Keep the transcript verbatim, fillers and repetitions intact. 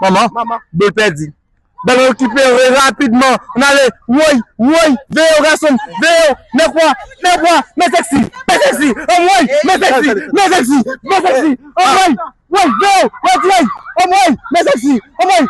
Manman, bèl pèdi. Bèl rekipere rapidman. Ann ale. Woy, woy. Veye w, gason m. Veye w. Nèg wa, nèg wa. Men sexy, men sexy. Anmwey, men sexy, men sexy, men sexy. Anmwey, woy, veye w. Woy, woy. Anmwey, men sexy. Anmwey,